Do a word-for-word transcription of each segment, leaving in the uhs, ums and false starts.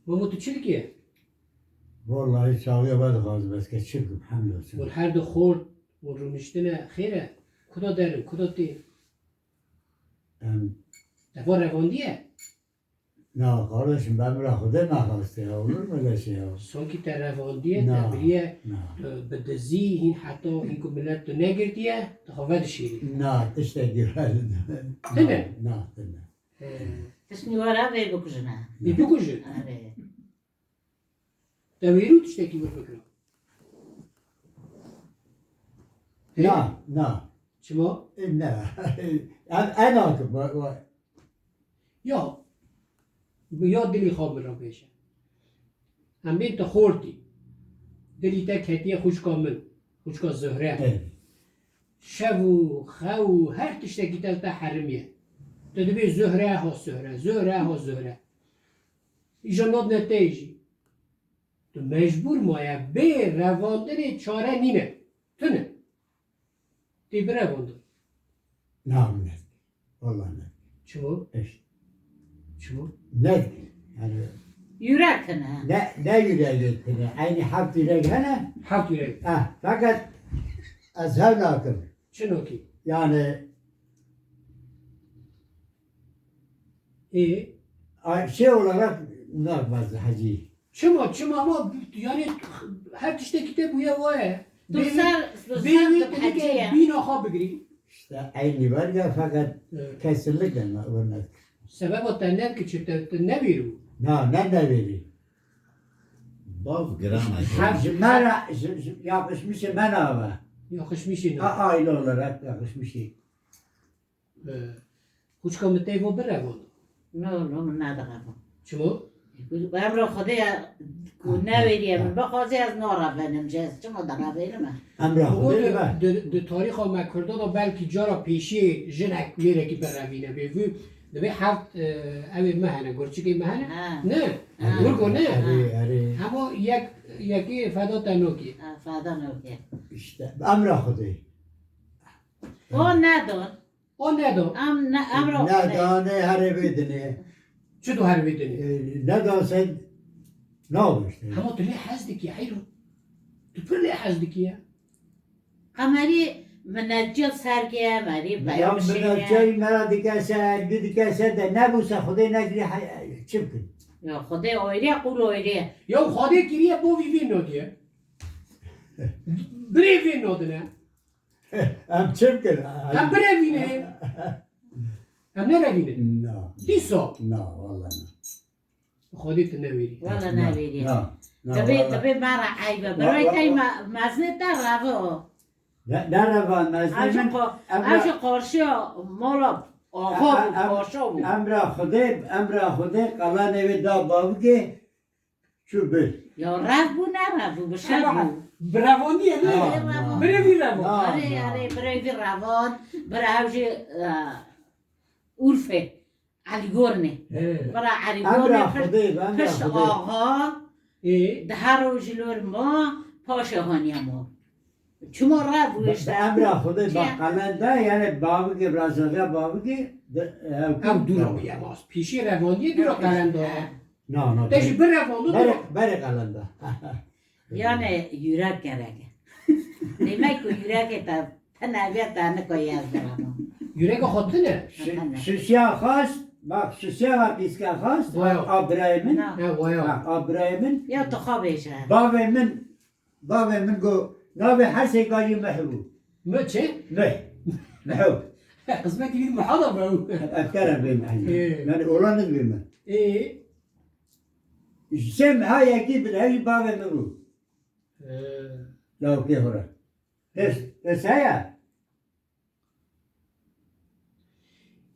Memo, tu çi dikî? Vallahi çawiya we dixwazim ez ke çi bikim, hemd olsun. Hûn her du xort û rûniştine xêr e? Kuda derin, kuda tê? Em, Te va revandiye? Na, kardeşim, ben bira Xwedê naxwaste ya, olur mu öyle şey ya? Sankî te revandiye, Na, te biriye, na. Tu bi dizî hîn heta hîn ku milet tu negirtiye, tu xwe vedişîrî. Na, tiştek güvenli. Tine? Na, tine. Ee, Tiştnî were vê bikujine. Ê bikujin? Erê. Te wêrî û tiştekî wir bikira? Hê? Na, na. Çima? E, ne. Em, en hakim, va-, va- Ya, bi ya dilî xwe min re bêje. Em bên tu xortî. Dilî te ketiye xwişka min, xwişka Zuhre. Evet. Şev û xew û her tiştekî te li te herimiye. Tu dibê Zuhre ha Zuhre, Zuhre ha Zuhre. Îja nadine te jî. Tu mecbûr maye, bê revandinê çare nîne. Tune. Tê birevandin. Na, min nedikir. Vallahi nedikir. Çima? Eş. Çima? Nedikir. Yani Yürek ne? Ne, ne yüreği tine? Aynı heft yürek hene? Heft yürek. Eh, fakat ez hev nakim. Çi nakî? Yani Ê? Ay, şey olarak nakmez hecî. Çima, çima ama yani her tiştekî te bûye waye. Tu Bê-, ser, tu bê-, ser bê-, tu bê-, hecî ye. Bîna xwe bigirî. İşte aynı var ya fakat Evet. Kesinlikle ne, o ne. Sebeba te ne ki çi te, te ne bîr bû? Na, ne ne bîrî. Bav giran e. Hem ji me re, ji, ji, yakışmışı me ne be? Yakışmışı ne? A, aile olarak yakışmışı. Ee, Xwişka min tê vo birevand. No, no, min nadirevand. Çima? Emra Xwedê ye, ku Ha, ha, newêriye ha. Min bixwazê ez narevenim jî, ez çima direvênim e? Emra Xwedê di, be. Di, di tarîxa me Kurda de belkî cara pêşî jinek wêrekî birevîne. Bê vû, dibê heft, e, ewê me hene, gurçikê me hene? Ha. Ne. Ha. Gurgo ne. Erê, erê. Hema yek, yekê feda te nokê. Ha, feda nokê. İşte, emra Xwedê. O nedon. O nedo. Em ne, em ro Ne ne. Dane herê vê dinê. Çi do herê vê dinê? E, ne dan sen ne oldu işte? Hema tu lê hez dikî, heyro. Tu pir lê hez dikî ya. Qemerî minetçiya sergê, merî Ya beya bişêne. Minetçiya mera dikese, ergî dikese de ne bu se Xwedê negirî hay-, çi bikin? Ya Xwedê oyriye, qul oyriye. Ya Xwedê kiriye bo vî vî nodiye. Birê vê nodine. Em çi bikin? Em birevîne. Em nerevîne. Na. Dîsa. Na, vallahi na. Xwedê tu nevêrî. Wala Na, nevêrî. Na, na, Tabi, vallahi. Tabi mara eybe. Va-, Birayê va-, tey va- me-, mezinê te reve o. Ne, ne reve, mezinê Ev jî min, qo-, em ev ra- jî qarşiya mala axa Em, bû, em, paşa bû. Emra Xwedê, emra Xwedê, qala nevê da bavike, Çû bir. Ya rev bû, ne rev bû, bi şer bû. Bi revandiyê ne? Ha, ha. Birê vî revand. Ha, Erê, ha. Erê, birê vî revand, bira ew jî, e, Urfê, Elîgornê. He. Bira Elîgornê Emra pir, Xwedê, emra piş Xwedê. Axa, Ê? Di her rojî lor ma, paşê haniye ma. Çima rev bû Bi, işte? Bi emra Xwedê, Çi? Bak, qelenda, yani bavike, brazada bavike, de, e, Ew dûra bûye mas. Pêşî revandiyê dûra qelenda. He. Na, na, Te jî berê, birevando berê, dûra. Berê qelenda. Yani yürek gerek. Demek ki yürek te, te neviye te ne koyaz dama. Yürek xwe tine. Sü-, süsya xast, bak, süsya pîska xast, Vay. A birayê min. Na. He, vay. Ha, a birayê min. Ya tu xwe bêje. Bavê min Bavê min got, navê her sê gayî Mih bû. Mi çi? Mih. Miho. Qismetî wî Miha da be. Efkara bê Mih. Ê. Yani oğlan bê Mih. Ê. Ji sê Miha yekî bi hevî bavê min bû. Ê. Lawkê hora. Pes, pes heye.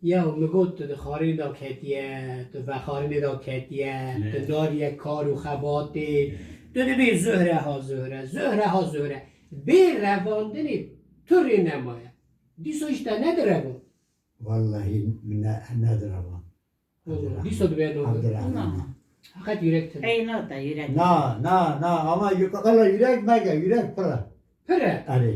Ya, min got, tu di xarinê de ketiye, tu vexarinê de ketiye, Ne. Tu nariye kar û xebatê, tu dibê Zuhre ha Zuhre, Zuhre ha Zuhre. Bê revandinê tu rê nemaye. Dîsa jî te nedirevand. Wallahî min ne, nedirevand. Oğlum, dîsa dibe do. Abdurrahman. Na. Heqet yürek tine. Ey, na da yürek. Na, na, na, ama yü-, qala yürek mege, yürek pir e. Pir e? Erê.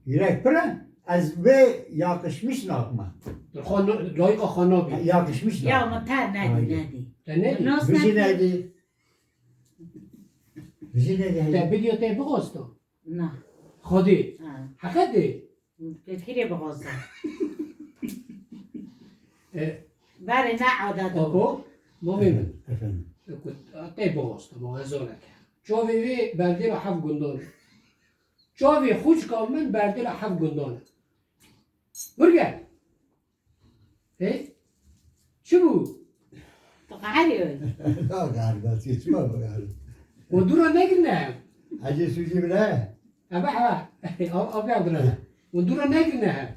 Yürek pir e, ez vê yakışmış nakma. Xwe no-, layıqa xwe nabî. Yakışmış nakma. Ya, min te nedî, Hayır. Nedî. Te nedî? Nas Bijî nedî. Nedî. Bijî ne Te dehê. Bidiyo te bixwesta? Na. Xwedê. Ha. Heqetê. Kêfkirê bixwesta. E, Berê ne adet. Abo, mamê min. Efendim. Ku te bixwesta, ma ez zor neke. Çavê wê berdê ra heft gundan e. Çavê xûçka min berdê ra heft gundan e. Burger. Hey? Çi bû? Tu qeherî wî. Na, qeherî, çima biqeherî? Wan dû ra negirine hev. Hecî Sûcî bile? Ebe, ebe. Av, av ya bile. Wan dû ra negirine hev.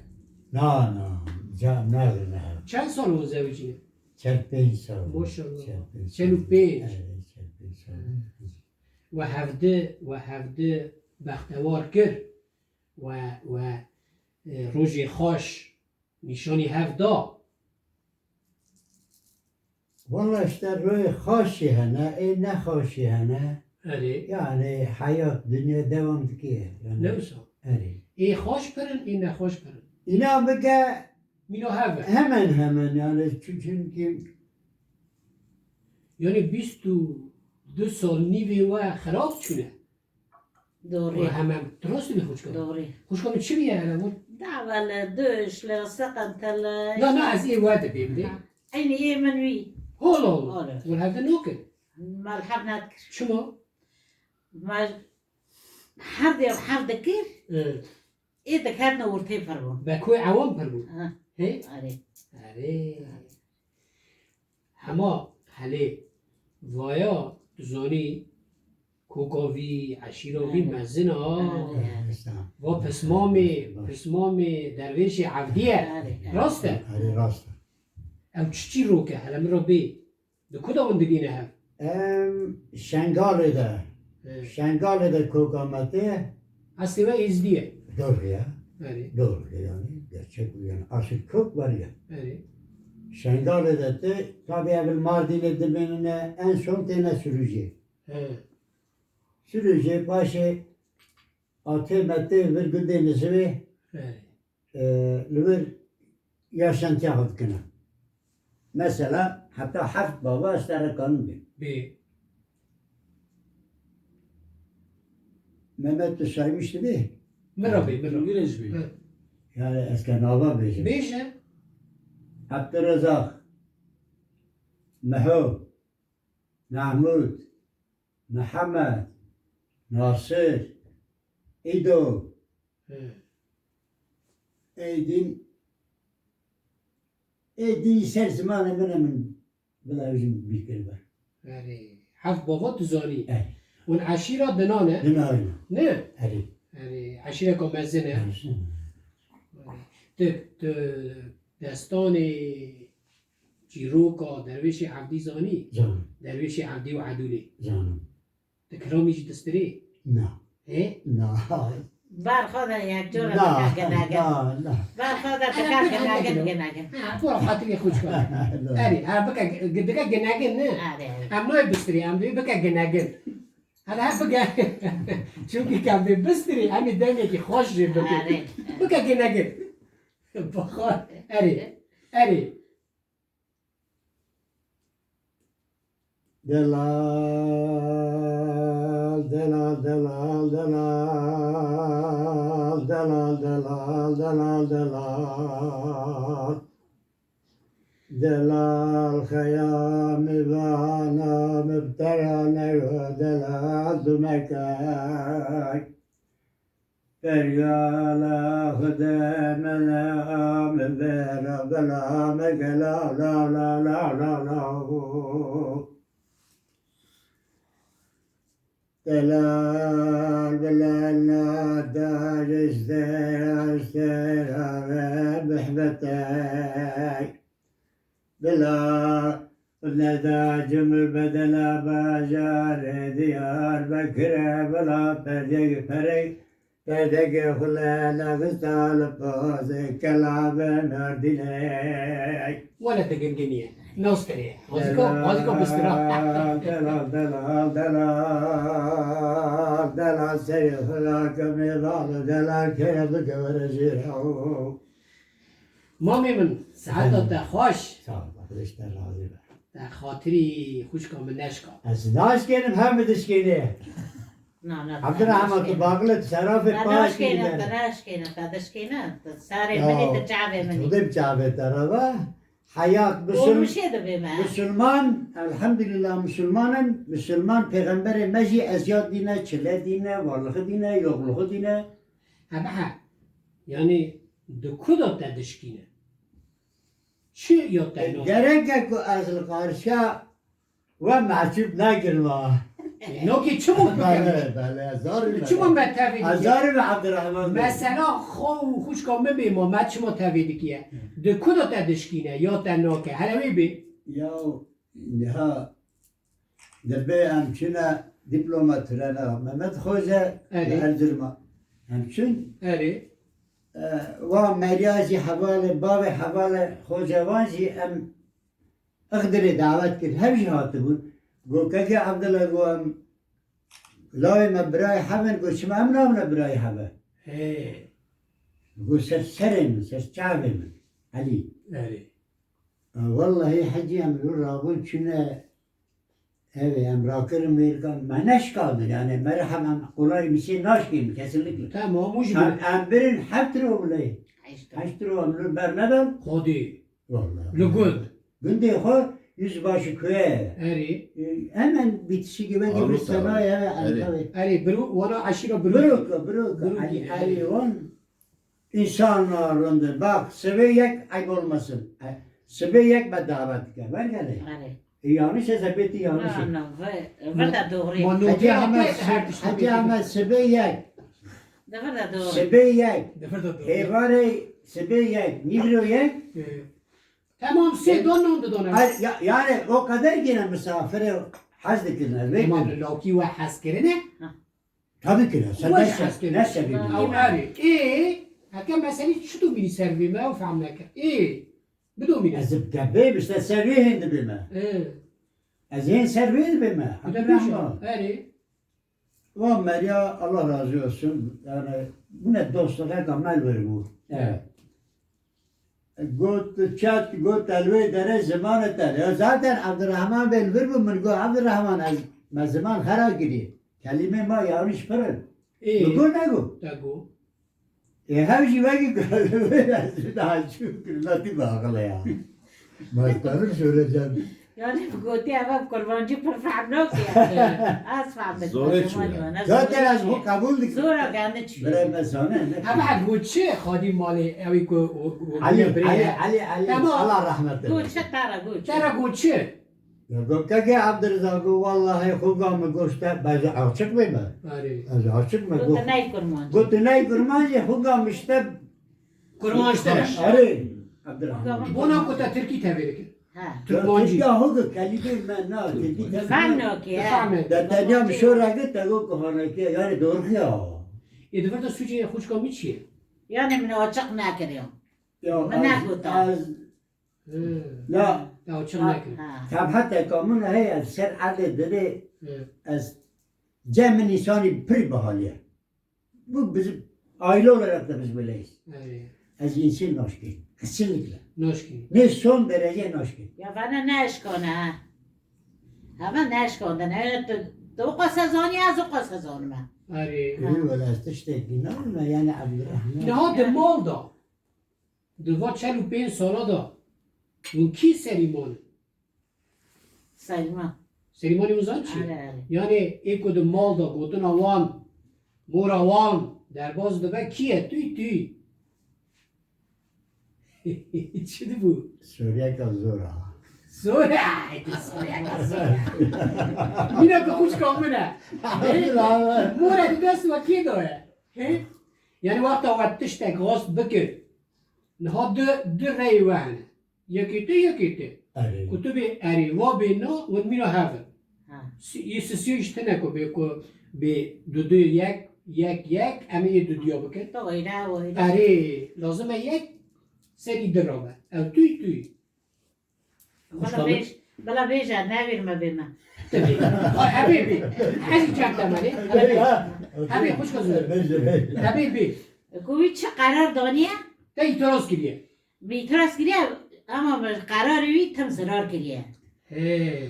Na, na. Ca negirine hev. Çend sal hûn zewicî ne? Çel pênc sal. Maşallah. Çel pênc sal. Çel û pênc. Evet, çel pênc sal. We hevdi, we hevdi bextewar kir. We, we, e, rojê xweş nîşanî hev da. Walla işte rojê xweş jî hene, ê nexweş jî hene. Erê. Yani heyat, dinya devam dike. Yani, ne wisa? Erê. Ê xweş pir in, ê nexweş pir in. Îna bike mîna hev e. Hemen hemen yani çü-, çünkü yani bîst û du sal nîvê we xerab çûne. Doğru. Û hemem tu rast dibî xwişka min. Doğru. Xwişka min çi bîye hele hûn? Dawele, duşle, sıkıntılı. Na, na, ez ê we de bêm de. Ha. Eynî ê min wî. Hol, hol. Hol. Hûn hevde nokin. Me li hev nedikir. Çima? Me her de hev dikir. Evet. Ê diketine ortê pir bûn. Bekoyê ewam pir bûn. Ha. Hê? Erê. Erê. Hema helê vaya tu zanî koka vî, eşîra vî mezin a. Erê. Va pismamê, pismamê dervêşê Evdî ye. Erê, erê. Rast e? Erê, rast e. Ew çi çîrok e? Hele min re bê. Di ku de hûn digîne hev? Em Şengalê de. He. Şengalê de koka me tê. Eslê we Êzdî ye. Doğru ya. Erê. Doğru yani. Gerçek bu yani. Asıl kök var ya. Erê. Şengalê de tê. Tabi evvel Mardinê dimênine en son têne Sürücü. He. Sürücü paşê atê me tê vir gundê Nizivê. Erê. E, li wir yaşantiya xwe dikine. Mesela heta heft bava ez te re kanim bêm. Bê. Mehmet, tu saymış dibî? Min re bê, min re. Min re jî bê. Hı. Yani ez ke nava bêjim. Bêje. Abdurrezzak, Meho, Mahmud, Mihemed, Nasir, Îdo, He. Êdîn, êdî ser zimanê min e, min bila jin bîr kiribe. Erê, heft bava tu zanî. Erê. Hûn eşîra dinan e? Dinan e. Ne? Erê. Erê, eşîreka mezin e. Mezin. Erê. Tu, tu destanê çîroka Dervêşê Evdî zanî? Zanim. Dervêşê Evdî û Edûlê. Zanim. Di kilamî jî distirê? Na. Hê? Na. Ber xwe de yek cara bike ginegin. Na, na. Ber xwe de bike ginegin, ginegin. Ha, tu xatirê xwe çikar. Na. Erê, ha, bike, bike ginegin, ne? Erê, erê. Em nayê bistirê, em dê bike ginegin. Hadi ha bike. Çünkü em dê bistirê, em ê dengekî xweş jê bike. Erê, erê. Bike ginegin. Bixwe, erê, erê. Delal, delal, delal, delal. Delal, delal, delal, delal. Delal xeyamî vana min bi te re neywe delal dumekek. Feryala Xwedê min a min bêra bila min gela law, law, law, law, law. Delal bilal nada ji stêra, stêra ve mihbetek. Bila neda cimr bedela bajarê Diyarbekirê bila perdek perek perdekê xule nevista li pozê kela ve nardînê. Wele diginginiye. Nostere. Waziko, waziko bistira. Delal, delal, delal, delal, delal, serê xula kemê balo, delal kere bike were jêra. Mamê min, saeta te xweş. Sağ ol, Xwedê ji te razî be. Te xatirî xwişka min neşka. Ez naşkênim, her min dişkêne. Na, na, Abdurrahman, tu bagil et, serafê paş kine, te naşkêne, te dişkêne, te sarê min ê, te çavê min ê. Xwedê bi çavê te re ve. Heyat, Musul-, Olmuşê dibê me. Musulman, elhamdülillah Musulman im, Musulman pêxemberê me jî eziyat dîne, çile dîne, varlığı dîne, yokluk'u dîne. Hebe he. Yani, di ku de te dişkîne? Çi ya te nake? Gerek e ku ez li qarşiya we mehcûb nekim wa. E, nokê çi mû bikim? Bele, bele, zarî me. Çima me tevî dikiye? Zarî me Abdurrahman Bey. Mesela xwe û xwişka min bê ma, me çima tevî dikiye? Di ku de te dişkîne, ya te nake? Hele wê bê. Ya, niha Dibê em çine diploma tirena Mehmet Xoce li Erzurma. Em çin. Erê. E, wa Merya jî hevalê, bavê hevalê Xoce wan jî em Ixdirê dawet kir. Hev jî hatibûn. Got, Kekê Abdullah, got, em lawê me birayê hev in, got, çima em nabine birayê hev e? He. Got, ser serê min, ser çavê min. Elî. Erê. Wellahî hecî em li rabûn çûne evê, em rakirin mêrkan, me neşkandin, yani me re hem em qulay misê naşkên kesinlikle. Tamam, û ji em, em birin heft ro biley. Heşt ro. Heşt ro em li ber nedan. Xwedî. Wellahî. Li gund. Gundê xwe yüzbaşı köye. Erê. E, hemen bitişik gibi gibi sanayi, evet, erê. Erê, biro, wana aşîra biro. Biro, biro, biro, erê. Erê, wan. İnsanlar önde. Bak, sibê yek ayıp olmasın. E, sibê yek me davet dike. Ver gele. Erê. E, yanlış e, zebêtî yanlış e. Na, na, ve-, vir de doğru. Ma Hacı Ahmet, her tişt Hacı Ahmet sibê yek. De vir de doğru. Sibê yek. De vir de doğru. Hêvarê sibê yek. Nîvro yek. E, tamam, sê don non didon. Ay, ya-, yani o kadar gene misafire hez dikirin. Tamam, lakî we hez kirine. Ha. Tabii ki ne. Sen ne se-, ne sebebi? Ew erê. Ê, heke meselî çi domînî ser vê me, ew fehm neke. Ê, bidomîne. Ez bi te bêm, işte ser vê hên dibême. Ê. Ez hên ser vê dibême. Abdurrahman. Erê. Wa Merya, Allah razı olsun. Yani, bu ne dostluk, her zaman ver bu. Evet. Got, çat, got, te li wê derê zimanê te. Ya zaten Abdurrahman Bey li vir bû, min got, Abdurrahman, ez, me ziman xera kiriye. Kelîmê ma yanlış pir in. Ê. Min got, negot. Te got. Ê, hev jî wekî got, ez daha çû kir, la tu baxile ya. Masterim şöyle can. Yani bi gotî eve bi kurmancî pir fehm nake. Ez fehm dikim. Zorê çû ya. Zaten ez bu kabul dikim. Zora kendi çû. Bire me zane, ne? Eve got çi? Xadî malê ewî ku o, o, Ali, birê Ali, ye. Ali, Ali. Tamam. Allah rahmet eylesin. Got çi, tara got çi? Tara got çi? Ya got, keke Abdurrezak, got, wallahî xwe ga min goşte, bence açık bê me. Arê. Ez açık me got. Got, ney kurmancî. Got, ney kurmancî, xwe ga min işte Kurmanc te ne. Arê, Abdurrahman. Bona ku te Tirkî tevê dikir. Ha. Türkmancî. Tirkî ya, ho, kelîmê me na, Tirkî tevê. Fehmnokê, ha. Fehmê. De tenya mi şora git, te got ku hanekê, yani doğru ya. Ê, di vir de sûcê xwişka min çi ye? Yani min açık nekiriyor. Ya, min ez, nekota. Ez, hı, ya. Ya açık nekiriyor. Ha. Tabhete ka min heye, ser erdê dilê, hı, ez cem min insanî pir bihaliye. Bu bizim aile olarak da biz böyleyiz. Evet. Ez însin naşkîn. Kesinlikle. Naşkîn. Ne son derece naşkîn. Ya vana ne eşkane ha. Ama ne eşkane. Ne tu, tu o qasa zanî, ez o qasa zanime. Arê. Ê, wele ez tiştekî nabime, yani Abdurrahman. Niha di mal da. Di va çel û pênc sala da. Hûn kî serî man in? Serîman. Serîmanê hûn zan çi? Erê, erê. Yani ê ku di mal de gotina wan, mora wan derbas dibe kî ye? Tûy tûy. Çi dibû? Soriyeka zor a. Zor e, soriyeka zor e. Mîna ku xwişka min e. Mora di dest we kê daye? He? Yani wexta we tiştek rast bikir. Niha du, du reyê we hene. Yekê te, yekê te. Erê. Ku tu bê erê, wa bê na, hûn mîna hev in. Ha. Si-, yê sisiyê jî tune ku bê ku bê du du yek, yek yek, em ê du duya bikin. Doğru, doğru. Erê, lazim e yek serî du rabe. Ew tûy tûy. Bila bêj, bila bêje, nevîr me bê me. Tabii. Ay, hebê bê. Ez çak temelê. Hebê, xwişka zor. Hebê bê. Ku wî çi qerar daniye? Te îtiraz kiriye. Min îtiraz kiriye, ama bi qerarê wî tim zirar kiriye. He.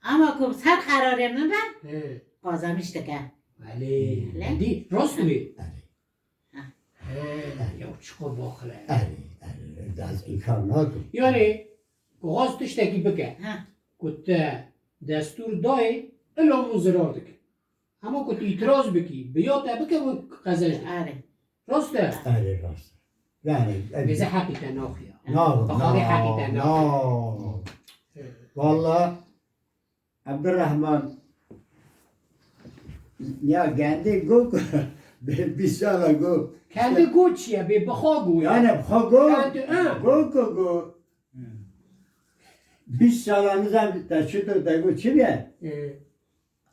Ama ku ser qerarê min be, he, Pazarmış dike. Elê. Ne? Dî, rast wê. Erê, He, ya çiqo boxile. erê, erê. Ez înkar nakim. Yani, ku xwast tiştekî bike. Ha. Ku te destûr dayê, ila hûn zirar dike. Hema ku tu îtiraz bikî, bi ya te bike, hûn qezenc dike. Erê. Rast e. Erê rast. Yani, Vêze heqî te naxiya. Na, Bi xalê na, heqî te na. naxiya. Valla Abdurrahman ya kendi go bir sala go. Kendi go çiye, bê bi xwe go ya. Yani xo go. Kendi, ha. Go go go. Bîst sala nizam te çito te go çi be? E,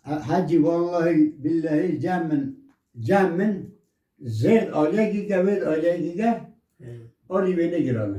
Ha- Hacı vallahi billahi cem min, cem min zêr aliyekî ke, vêr aliyekî ke, e. alî wê negirane.